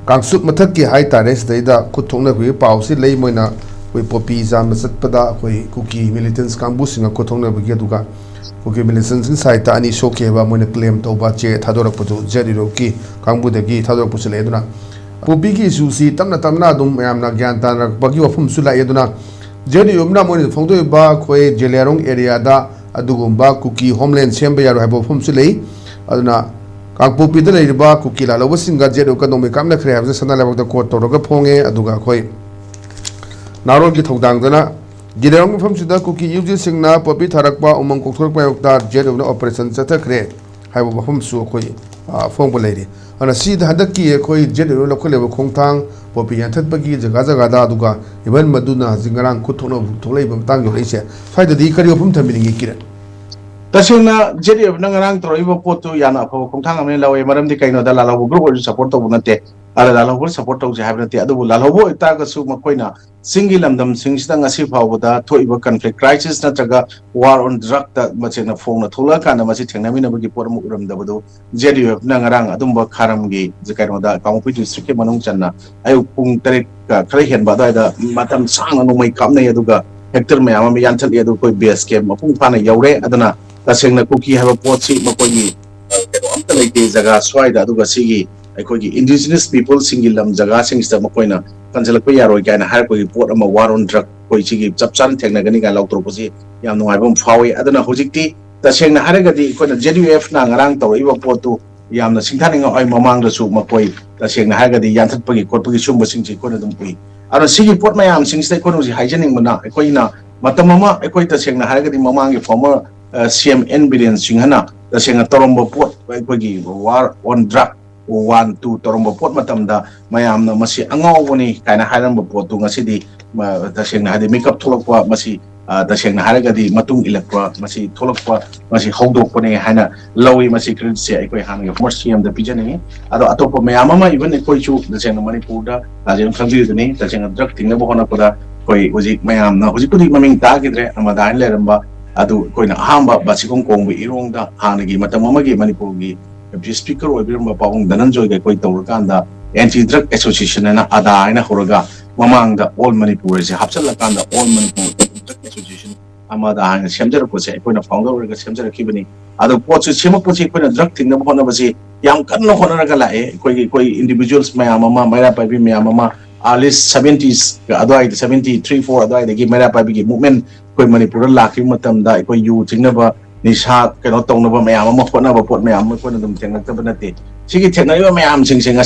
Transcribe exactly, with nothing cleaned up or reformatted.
ꯀꯥꯡꯆꯨꯞ ꯃꯊꯛꯀꯤ ꯍꯥꯏꯇꯥꯔꯦ, ꯁꯤꯗꯩꯗ ꯈꯨꯠ ꯊꯣꯛꯅꯕꯒꯤ ꯄꯥꯎꯁꯤ ꯂꯩ꯫ ꯃꯣꯏꯅ ꯑꯩꯈꯣꯏ ꯄꯣꯄꯤ ꯆꯥꯝꯕ ꯆꯠꯄꯗ ꯑꯩꯈꯣꯏ ꯀꯨꯀꯤ militants ꯀꯥꯡꯕꯨꯁꯤꯡꯒ ꯈꯨꯠ ꯊꯣꯛꯅꯕꯒꯤ, ꯑꯗꯨꯒ ꯀꯨꯀꯤ militants side ꯇ ꯑꯅꯤ ꯁꯣꯛꯈꯤ ꯍꯥꯏꯕ ꯃꯣꯏꯅ claim ꯇꯧꯕ ꯆꯦ ꯊꯥꯗꯣꯔꯛꯄꯗꯨ ꯖꯦꯠ ꯌꯨ ꯀꯤ ꯀꯥꯡꯕꯨꯗꯒꯤ ꯊꯥꯗꯣꯔꯛꯄꯁꯨ ꯂꯩ꯫ ꯑꯗꯨꯅ ꯄꯣꯄꯤꯒꯤ issue ꯁꯤ ꯇꯞꯅ ꯇꯞꯅ ꯑꯗꯨꯝ ꯃꯌꯥꯝꯅ ꯒ꯭ꯌꯥꯟ ꯇꯥꯅꯔꯛꯄꯒꯤ ꯋꯥꯐꯝꯁꯨ ꯂꯥꯛꯏ꯫ ꯑꯗꯨꯅ ꯖꯦꯠ ꯌꯨ ꯅ ꯃꯣꯏꯅ ꯐꯣꯡꯗꯣꯛꯏꯕ ꯑꯩꯈꯣꯏ ꯖꯦꯂꯤꯌꯥꯡꯔꯣꯡ area ꯗ ꯑꯗꯨꯒꯨꯝꯕ ꯀꯨꯀꯤ homeland ꯁꯦꯝꯕ ꯌꯥꯔꯣꯏ ꯍꯥꯏꯕ ꯋꯥꯐꯝꯁꯨ ꯂꯩ꯫ ꯑꯗꯨꯅ ꯀꯥꯡꯄꯣꯛꯄꯤꯗ ꯂꯩꯔꯤꯕ ꯀꯨꯀꯤ ꯂꯥꯜꯍꯧꯕꯁꯤꯡꯒ ꯖꯦꯠ ꯌꯨ ꯀ ꯅꯣꯡꯃꯩ ꯀꯥꯞꯅꯈ꯭ꯔꯦ ꯍꯥꯏꯕꯁꯤ ꯁꯅꯥ ꯂꯩꯕꯥꯛꯇ court ꯇꯧꯔꯒ ꯐꯣꯡꯉꯦ꯫ ꯑꯗꯨꯒ ꯑꯩꯈꯣꯏ ꯅꯥꯔꯣꯟꯒꯤ ꯊꯧꯗꯥꯡꯗꯅ ꯖꯦꯂꯤꯌꯥꯡꯔꯣꯡ ꯃꯐꯝꯁꯤꯗ ꯀꯨꯀꯤ ꯌꯨ ꯖꯤꯁꯤꯡꯅ ꯄꯣꯄꯤ ꯊꯥꯔꯛꯄ ꯎꯃꯪ ꯀꯣꯛꯊꯣꯔꯛꯄ ꯃꯥꯌꯣꯛꯇ ꯖꯦꯠ ꯌꯨ ꯅ operation ꯆꯠꯊꯈ꯭ꯔꯦ ꯍꯥꯏꯕ ꯋꯥꯐꯝꯁꯨ ꯑꯩꯈꯣꯏ, ꯑ, ꯐꯣꯡꯕ ꯂꯩꯔꯤ꯫ ꯑꯗꯨꯅ ꯁꯤꯗ ꯍꯟꯗꯛꯀꯤ ꯑꯩꯈꯣꯏ ꯖꯦꯠ ꯌꯨ ꯅ ꯂꯧꯈꯠꯂꯤꯕ ꯈꯣꯡꯊꯥꯡ, ꯄꯣꯄꯤ ꯌꯥꯟꯊꯠꯄꯒꯤ ꯖꯒꯥ ꯖꯒꯥꯗ, ꯑꯗꯨꯒ even ꯃꯗꯨꯅ ꯍꯧꯖꯤꯛ ꯉꯔꯥꯡ ꯈꯨꯠ ꯊꯣꯛꯅꯕ ꯊꯣꯛꯂꯛꯏꯕ ꯃꯇꯥꯡ ꯌꯧꯔꯛꯏꯁꯦ, ꯁ꯭ꯋꯥꯏꯗꯗꯤ ꯀꯔꯤ ꯋꯥꯐꯝ ꯊꯝꯕꯤꯅꯤꯡꯉꯤ, ꯀꯤꯔꯟ? ꯇꯁꯦꯡꯅ ꯖꯦꯠ ꯌꯨ ꯅ ꯉꯔꯥꯡ ꯇꯧꯔꯛꯏꯕ ꯄꯣꯠꯇꯨ ꯌꯥꯝꯅ ꯑꯐꯕ ꯈꯣꯡꯊꯥꯡ ꯑꯃꯅꯤ ꯂꯧꯋꯦ꯫ ꯃꯔꯝꯗꯤ ꯀꯩꯅꯣꯗ, ꯂꯥꯜꯍꯧꯕ group ꯑꯣꯏꯔꯁꯨ support ꯇꯧꯕ ꯅꯠꯇꯦ꯫ ꯑꯗ ꯂꯥꯜꯍꯧꯕ support ꯇꯧꯁꯦ ꯍꯥꯏꯕ ꯅꯠꯇꯦ꯫ ꯑꯗꯨꯕꯨ ꯂꯥꯜꯍꯧꯕ ꯑꯣꯏꯇꯥꯔꯒꯁꯨ ꯃꯈꯣꯏꯅ ꯆꯤꯡꯒꯤ ꯂꯝꯗꯝꯁꯤꯡꯁꯤꯗ ꯉꯁꯤ ꯐꯥꯎꯕꯗ ꯊꯣꯛꯏꯕ conflict, crisis ꯅꯠꯇ꯭ꯔꯒ war on drug ꯇ ꯃꯁꯦꯡꯅ ꯐꯣꯡꯅ ꯊꯣꯛꯂꯛꯑꯀꯥꯟꯗ ꯃꯁꯤ ꯊꯦꯡꯅꯃꯤꯟꯅꯕꯒꯤ ꯄꯣꯠ ꯑꯃ ꯎꯔꯝꯗꯕꯗꯨ ꯖꯦꯠ ꯌꯨ ꯑꯦꯐ ꯅ ꯉꯔꯥꯡ ꯑꯗꯨꯝꯕ ꯈꯥꯔꯝꯒꯤ ꯀꯩꯅꯣꯗ, ꯀꯥꯡꯄꯣꯛꯄꯤ district ꯀꯤ ꯃꯅꯨꯡ ꯆꯟꯅ ꯑꯌꯨꯛ ꯄꯨꯡ ꯇꯔꯦꯠꯀ ꯈꯔ ꯍꯦꯟꯕ ꯑꯗꯨꯋꯥꯏꯗ ꯃꯇꯝ ꯁꯥꯡꯅ ꯅꯣꯡꯃꯩ ꯀꯥꯞꯅꯩ꯫ ꯑꯗꯨꯒ ꯍꯦꯛꯇꯔ ꯃꯌꯥꯝ ꯑꯃ ꯌꯥꯟꯊꯠꯂꯤ꯫ ꯑꯗꯨ ꯑꯩꯈꯣꯏ base camp ꯃꯄꯨꯡ ꯐꯥꯅ ꯌꯧꯔꯦ꯫ ꯑꯗꯨꯅ ꯇꯁꯦꯡꯅ ꯀꯨꯀꯤ ꯍꯥꯏꯕ ꯄꯣꯠꯁꯤ ꯃꯈꯣꯏꯒꯤ, ꯑ, ꯀꯩꯅꯣ ꯑꯝꯇ ꯂꯩꯇꯦ ꯖꯒꯥ ꯁ꯭ꯋꯥꯏꯗ꯫ ꯑꯗꯨꯒ ꯁꯤꯒꯤ ꯑꯩꯈꯣꯏꯒꯤ indigenous people ꯁꯤꯡꯒꯤ ꯂꯝ ꯖꯒꯥꯁꯤꯡꯁꯤꯗ ꯃꯈꯣꯏꯅ ꯀꯟꯁꯤꯜꯂꯛꯄ ꯌꯥꯔꯣꯏ ꯀꯥꯏꯅ ꯍꯥꯏꯔꯛꯄꯒꯤ ꯄꯣꯠ ꯑꯃ, war on drug, ꯑꯩꯈꯣꯏ ꯁꯤꯒꯤ ꯆꯞ ꯆꯥꯅ ꯊꯦꯡꯅꯒꯅꯤ ꯀꯥꯏꯅ ꯂꯥꯎꯊꯣꯔꯛꯄꯁꯤ ꯌꯥꯝ ꯅꯨꯡꯉꯥꯏꯕ ꯑꯃ ꯐꯥꯎꯏ꯫ ꯑꯗꯨꯅ ꯍꯧꯖꯤꯛꯇꯤ ꯇꯁꯦꯡꯅ ꯍꯥꯏꯔꯒꯗꯤ ꯑꯩꯈꯣꯏꯅ ꯖꯦꯠ ꯌꯨ ꯑꯦꯐ ꯅ ꯉꯔꯥꯡ ꯇꯧꯔꯛꯏꯕ ꯄꯣꯠꯇꯨ ꯌꯥꯝꯅ ꯁꯤꯡꯊꯥꯅꯤꯡꯉꯥꯏ ꯑꯣꯏ꯫ ꯃꯃꯥꯡꯗꯁꯨ ꯃꯈꯣꯏ ꯇꯁꯦꯡꯅ ꯍꯥꯏꯔꯒꯗꯤ ꯌꯥꯟꯊꯠꯄꯒꯤ ꯈꯣꯠꯄꯒꯤ ꯁꯨꯝꯕꯁꯤꯡꯁꯤ ꯑꯩꯈꯣꯏꯅ ꯑꯗꯨꯝ ꯎꯏ꯫ ꯑꯗꯨꯅ ꯁꯤꯒꯤ ꯄꯣꯠ ꯃꯌꯥꯝꯁꯤꯡꯁꯤꯗ ꯑꯩꯈꯣꯏꯅ ꯍꯧꯖꯤꯛ ꯍꯥꯏꯖꯅꯤꯡꯕꯅ, ꯑꯩꯈꯣꯏꯅ ꯃꯇꯝ ꯑꯃ, ꯑꯩꯈꯣꯏ ꯇꯁꯦꯡꯅ ꯍꯥꯏꯔꯒꯗꯤ ꯃꯃꯥꯡꯒꯤ former, ꯑ, ꯁꯤ ꯑꯦꯝ ꯑꯦꯟ ꯕꯤꯔꯦꯟ ꯁꯤꯡꯍꯅ ꯇꯁꯦꯡꯅ ꯇꯧꯔꯝꯕ ꯄꯣꯠ, ꯑꯩꯈꯣꯏꯒꯤ war on drug one two ꯇꯧꯔꯝꯕ ꯄꯣꯠ ꯃꯇꯝꯗ ꯃꯌꯥꯝꯅ ꯃꯁꯤ ꯑꯉꯥꯎꯕꯅꯤ ꯀꯥꯏꯅ ꯍꯥꯏꯔꯝꯕ ꯄꯣꯠꯇꯨ ꯉꯁꯤꯗꯤ, ꯃ-, ꯇꯁꯦꯡꯅ ꯍꯥꯏꯗꯤ ꯃꯤꯀꯞ ꯊꯣꯛꯂꯛꯄ, ꯃꯁꯤ, ꯑ, ꯇꯁꯦꯡꯅ ꯍꯥꯏꯔꯒꯗꯤ ꯃꯇꯨꯡ ꯏꯜꯂꯛꯄ, ꯃꯁꯤ ꯊꯣꯛꯂꯛꯄ, ꯃꯁꯤ ꯍꯧꯗꯣꯛꯄꯅꯦ ꯍꯥꯏꯅ ꯂꯧꯏ꯫ ꯃꯁꯤ credit ꯁꯦ ꯑꯩꯈꯣꯏ ꯍꯥꯟꯅꯒꯤ former ꯁꯤ ꯑꯦꯝ ꯗ ꯄꯤꯖꯅꯤꯡꯉꯤ꯫ ꯑꯗꯣ ꯑꯇꯣꯞꯄ ꯃꯌꯥꯝ ꯑꯃ, even ꯑꯩꯈꯣꯏꯁꯨ ꯇꯁꯦꯡꯅ ꯃꯅꯤꯄꯨꯔꯗ ꯇꯁꯦꯡꯅ ꯈꯪꯕꯤꯗꯨꯅꯤ, ꯇꯁꯦꯡꯅ drug ꯊꯤꯡꯅꯕ ꯍꯣꯠꯅꯄꯗ ꯑꯩꯈꯣꯏ ꯍꯧꯖꯤꯛ ꯃꯌꯥꯝꯅ ꯍꯧꯖꯤꯛꯄꯨꯗꯤ ꯃꯃꯤꯡ ꯇꯥꯈꯤꯗ꯭ꯔꯦ, ꯑꯃꯗꯥꯏꯅ ꯂꯩꯔꯝꯕ ꯑꯗꯨ ꯑꯩꯈꯣꯏꯅ ꯑꯍꯥꯟꯕ ꯕꯥꯁꯤꯈꯣꯡ ꯀꯣꯡꯕ ꯏꯔꯣꯡꯗ ꯍꯥꯟꯅꯒꯤ ꯃꯇꯝ ꯑꯃꯒꯤ ꯃꯅꯤꯄꯨꯔꯒꯤ ꯗꯤꯄ꯭ꯌꯨꯇꯤ ꯁ꯭ꯄꯤꯀꯔ ꯑꯣꯏꯕꯤꯔꯝꯕ ꯄꯥꯕꯨꯡ ꯙꯅꯟꯖꯣꯏꯒ ꯑꯩꯈꯣꯏ ꯇꯧꯔꯀꯥꯟꯗ ꯑꯦꯟꯇꯤ ꯗ꯭ꯔꯒ ꯑꯦꯁꯣꯁꯤꯌꯦꯁꯟ ꯍꯥꯏꯅ, ꯑꯗꯥ ꯍꯥꯏꯅ ꯍꯧꯔꯒ, ꯃꯃꯥꯡꯗ ꯑꯣꯜ ꯃꯅꯤꯄꯨꯔ ꯍꯥꯏꯁꯦ ꯍꯥꯞꯆꯤꯜꯂꯀꯥꯟꯗ all Manipur anti drug association, ꯑꯃꯗ ꯍꯥꯏꯅ ꯁꯦꯝꯖꯔꯛꯄꯁꯦ ꯑꯩꯈꯣꯏꯅ ꯐꯥꯎꯟꯗꯔ ꯑꯣꯏꯔꯒ ꯁꯦꯝꯖꯔꯛꯈꯤꯕꯅꯤ꯫ ꯑꯗꯣ ꯄꯣꯠꯁꯤ ꯁꯦꯝꯃꯛꯄꯁꯤ ꯑꯩꯈꯣꯏꯅ ꯗ꯭ꯔꯒ ꯊꯤꯡꯅꯕ ꯍꯣꯠꯅꯕꯁꯤ ꯌꯥꯝ ꯀꯟꯅ ꯍꯣꯠꯅꯔꯒ ꯂꯥꯛꯑꯦ꯫ ꯑꯩꯈꯣꯏꯒꯤ, ꯑꯩꯈꯣꯏ ꯏꯟꯗꯤꯚꯤꯖꯨꯋꯦꯜꯁ ꯃꯌꯥꯝ ꯑꯃ, ꯃꯩꯔꯥ ꯄꯥꯏꯕꯤ ꯃꯌꯥꯝ ꯑꯃ, ꯑꯥꯔꯂꯤ ꯁꯕꯦꯟꯇꯤꯁ ꯑꯗꯨꯋꯥꯏꯗ, ꯁꯕꯦꯟꯇꯤ ꯊ꯭ꯔꯤ, ꯐꯣꯔ ꯑꯗꯨꯋꯥꯏꯗꯒꯤ ꯃꯩꯔꯥ ꯄꯥꯏꯕꯤꯒꯤ ꯃꯨꯚꯃꯦꯟ ꯑꯩꯈꯣꯏ ꯃꯅꯤꯄꯨꯔꯗ ꯂꯥꯛꯈꯤꯕ ꯃꯇꯝꯗ, ꯑꯩꯈꯣꯏ ꯌꯨ ꯊꯤꯡꯅꯕ, ꯅꯤꯁꯥ ꯀꯩꯅꯣ ꯇꯧꯅꯕ ꯃꯌꯥꯝ ꯑꯃ ꯍꯣꯠꯅꯕ ꯄꯣꯠ ꯃꯌꯥꯝ ꯑꯃ ꯑꯩꯈꯣꯏꯅ ꯑꯗꯨꯝ ꯊꯦꯡꯅꯛꯇꯕ ꯅꯠꯇꯦ꯫ ꯁꯤꯒꯤ ꯊꯦꯡꯅꯔꯤꯕ ꯃꯌꯥꯝꯁꯤꯡꯁꯦ ꯉꯁꯤ